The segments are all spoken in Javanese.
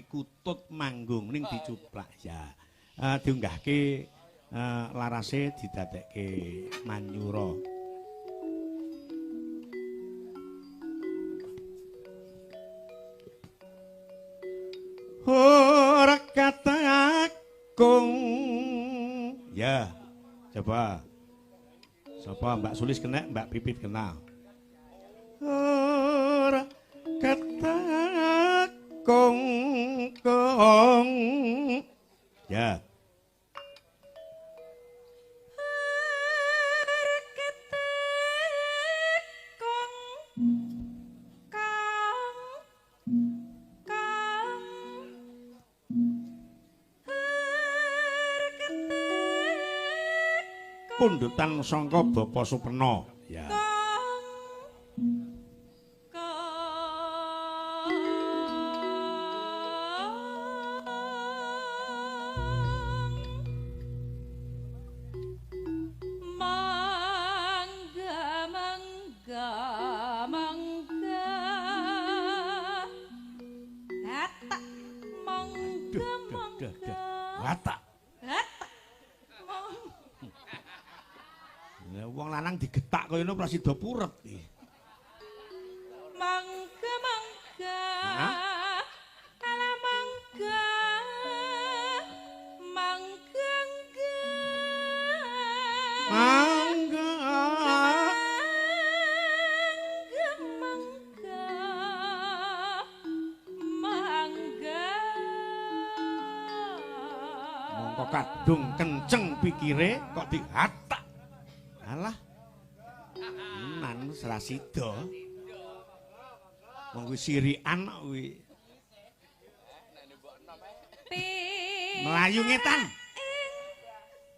Kutut Manggung ning dicuplak ya. Diunggahke larase didadekke manyura. Ora katakung. Ya, coba. Sapa Mbak Sulis kena, Mbak Pipit kena. Ora katakung kong. Ya. Pundutan sangka Bapak Supeno. Ya. Mangga mangga mangga. Hatak mangga mangga. Hatak. Wong lanang digetak kaya ngono prasida puret iki. Mangga mangga. Ala mangga. Mangga mangga. Mangga mangga. Mongko kadung kenceng pikire kok dihatak. Alah. Nan srasida. Wong kuwi sirikan kok kuwi. Melayu ngetan.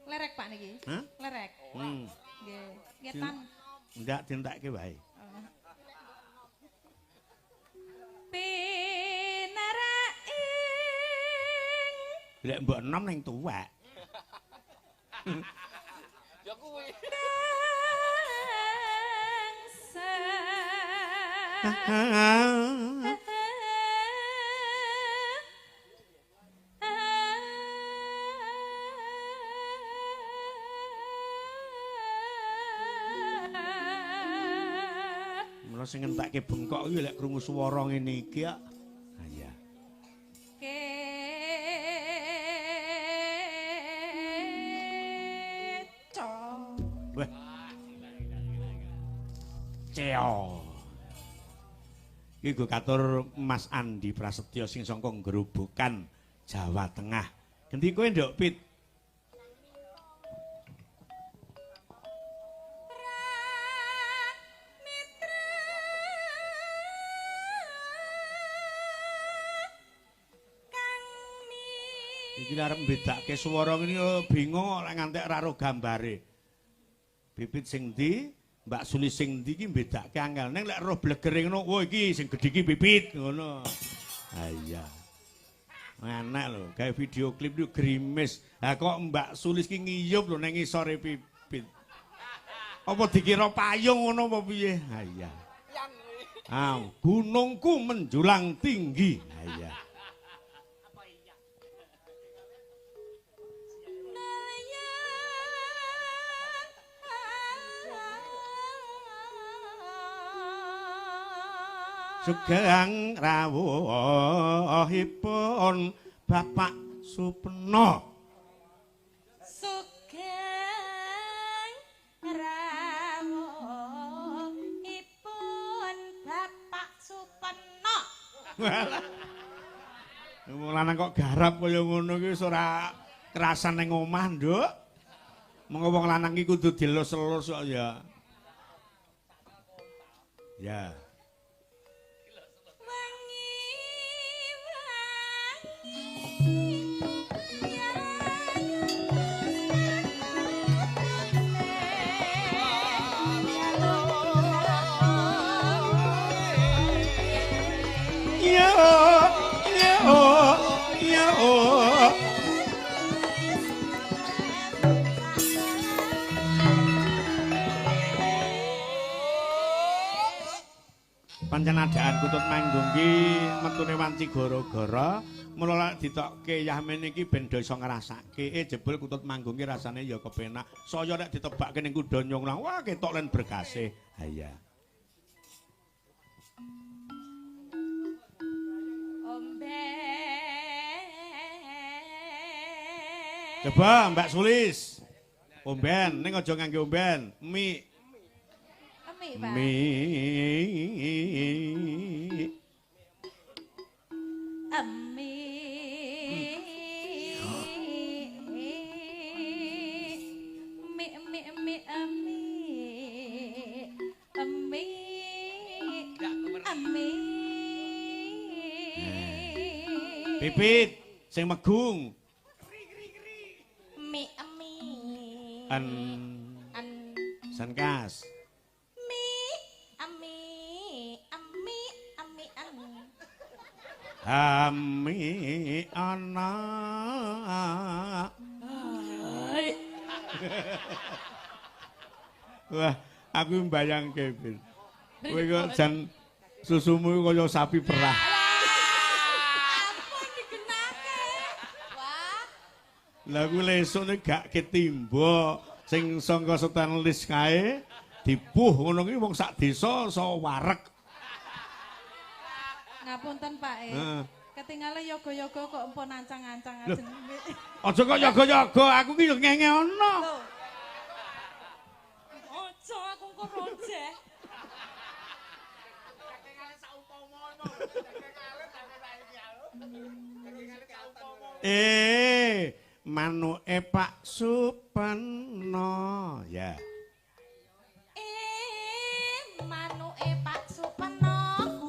Lerek Pak niki. Hah? Lerek. Nggih, ngetan. Ndak dientekke wae. Pinaraing. Lek mbok enom ning tuwek. Ya kuwi. Mula sing ngentekke bengkok kuwi lek krungu swara ngene iki kok. Ha iya. Keco. Wah. Ceo. Iki nggo katur Mas Andi Prasetyo sing saka Grobogan, Jawa Tengah. Gendi kowe Nduk Pit? Iki arep mbedake swara ngene bingung kok lek ngantek ora ro gambare. Bibit sing ndi, Mbak Sulis sing ndi iki mbedake angel. Ning lek roh blegere ngono, wah iki sing gedhe iki Bibit ngono. Ha iya. Enak lho, gawe video klip itu grimis. Ha kok Mbak Sulis ki ngiyup lho ning ngisore Pipit. Apa dikira payung ngono apa piye? Ha iya. Ah, gunungku menjulang tinggi. Ha iya. Sugeng rawuhipun Bapak Supeno. Sugeng rawuhipun Bapak Supeno. Wong lanang kok garap kaya ngono iki wis ora kerasan ning omah, Nduk. Mengko wong lanang iki kudu dilus-elus kok ya. Ya. Pancen adaan Kutut Manggung ki metune wanci gara-gara Mula lek ditokke Yahmin iki ben do iso ngrasake, jebul kutut manggung ki rasane ya kepenak. Saya nek ditebakke ning kuda nyong, wah ketok len berkase. Ha iya. Coba Mbak Sulis. Omben, ning aja ngangge omben. Mi. Mi, Pak. Mi. Mi. Mi mi mi mi. Mi. Mi. Pipit sing megung. Mi mi. An an sankas. Mi ami ami ami an. Ami ana. Wah, aku mbayangke, Bin. Kowe kok jan susumu kaya sapi perah. Ampun digenake. Wah. Lah kuwi lesuk nek gak ketimba sing sangka stainless kae dipuh ngono kuwi wong sak desa iso wareg. Ngapunten Pak e. Heeh. Ketinggalan yoga-yoga kok empun ancang-ancang ajeng. Aja kok yoga-yoga, aku ki yo ngenge ana. Aja aku engko rojeh. Manuke Pak Supeno ya. Manuke Pak Supeno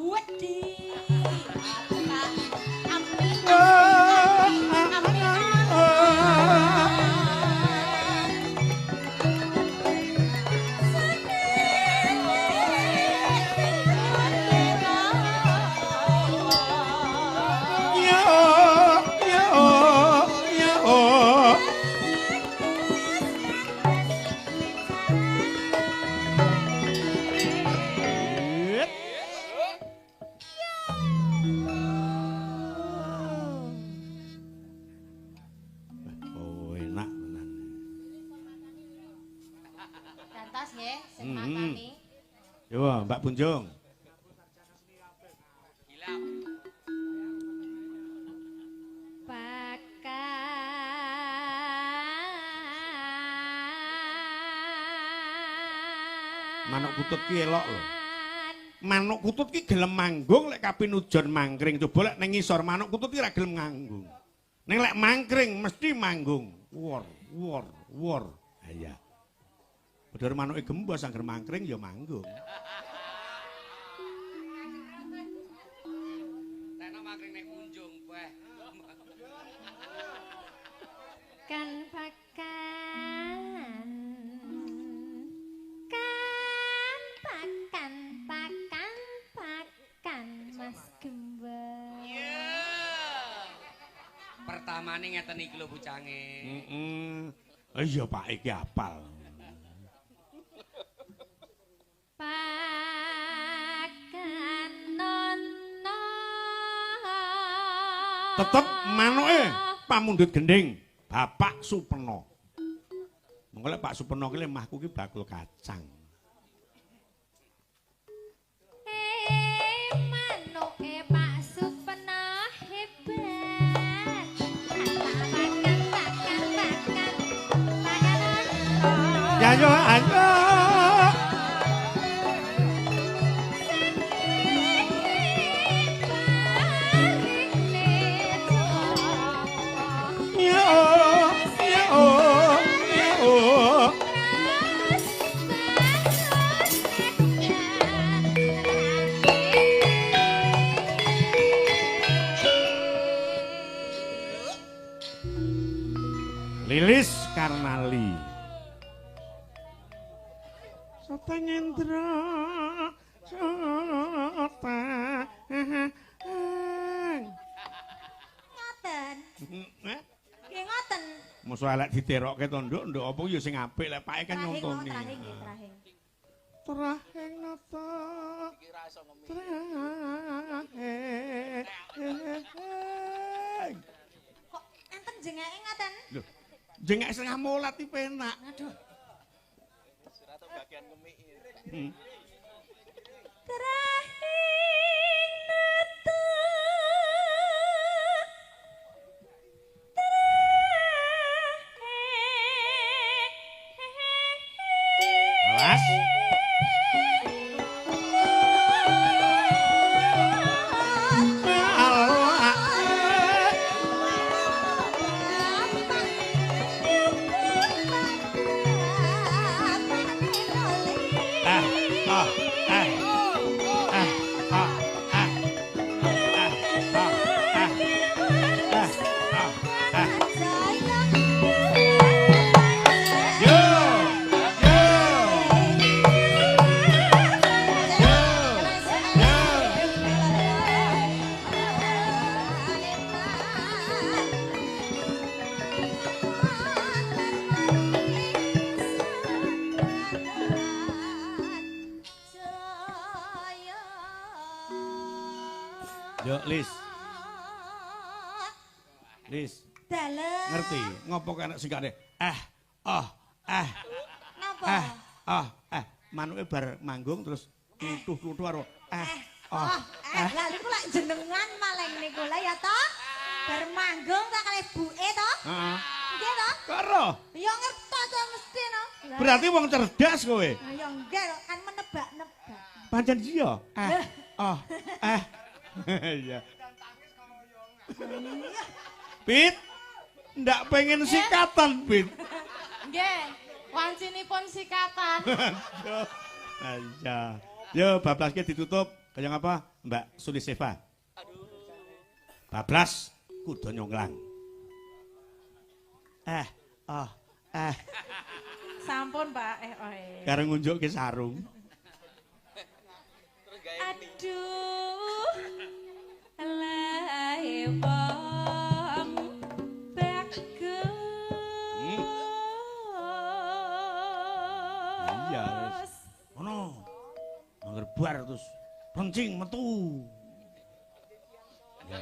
wedi. Ami ami Oh, enak tenan. Gantos nggih, sing matani. Yo, Mbak Punjung. Manuk kutut ki elok lho. Manuk kutut ki gelem manggung lek kapinujon mangkring. Coba lek ning ngisor manuk kutut ki ora gelem manggung. Ning lek mangkring mesti manggung. Wor, wor, wor. Ha iya. Padahal manuke gembos angger mangkring ya manggung. Tekno mangkring nek kunjung beh. Kan pakan. Kan pakan pakan pakan Mas Gembos. Pertamane ngeten iki lho bucange. Heeh. Iya Pak iki apal. Pakan nono. Tetep manuke pamundhut gending Bapak Supeno. Mengko lek Pak Supeno ki lemahku ki bakul kacang. Manuke Pak Supeno hebat. Pakan pakan pakan pakan nono. Ya yo ayo. Ya ya ya. Lilis Karnali. Sotangendra sotang. Ngoten. Nggih ngoten. Musuh elek diterokke to nduk, nduk apa ya sing apik lek pake kan nyontoni. Trahing nggih, trahing. Trahing nata. Trahing. Jeng. Kok enten jengeke ngoten? Lho, jengek setengah molat iki penak. Aduh. Hmm. Trahing nata. Awas. Ah, ah, ah. Ah, ah, ah. Ah, ah, ah. Ah, ah, ah. Yo, yo. Yo. Yo. Yo, Lis. Lis, Dalem. Ngerti ngopo kok enak singkane? Eh, oh, eh, Napa? eh, oh, eh. Manuke bar manggung terus klutuh-klutuh karo eh, oh, Oh, eh, lah niku lak jenengan maleng niku lah ya toh. Bar manggung tak kalih buke toh. Heeh. Nggih toh? Karo. Ya ngertos to mesti no. Lah, Berarti wong cerdas kowe. lah ya nggih toh, kan menebak-nebak. Pancen iya. Eh, oh, eh. Iya. Pit, ndak pengen sikatan, Pit. Nggih, wancinipun sikatan. Iya. Yo, bablaske ditutup. Kaya ngapa? Mbak Suliseva. Bablas kuda nyonglang. Eh, oh, eh. Sampun, Pak. Eh, oh, eh. Karo ngunjukke sarung. Aduh. Lae wong bagus. Iya, wis. Ngono. Angger bar terus plencing metu. Ya.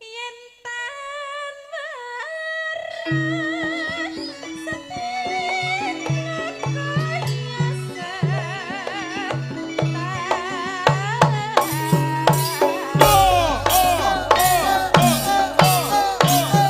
Yen tan marang Oh, oh, oh, oh, oh.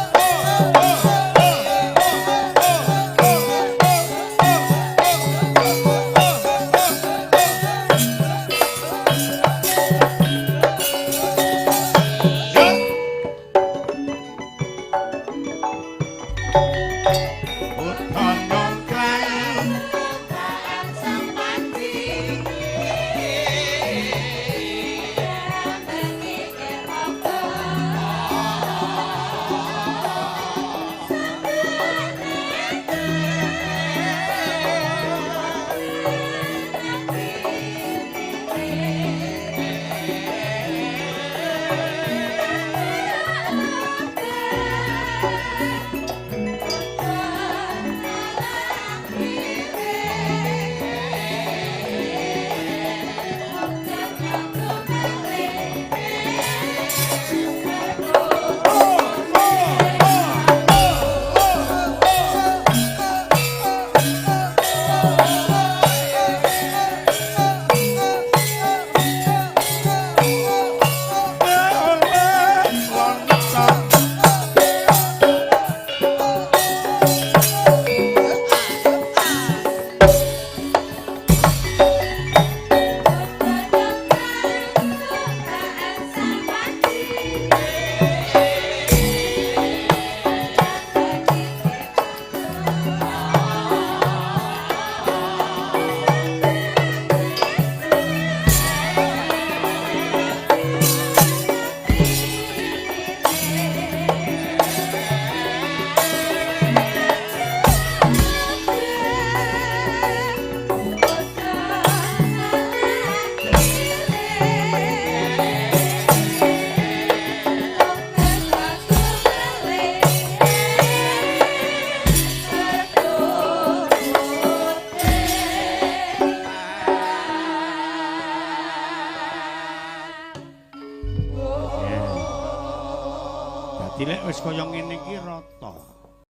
Dadi lek wis kaya ngene iki rata.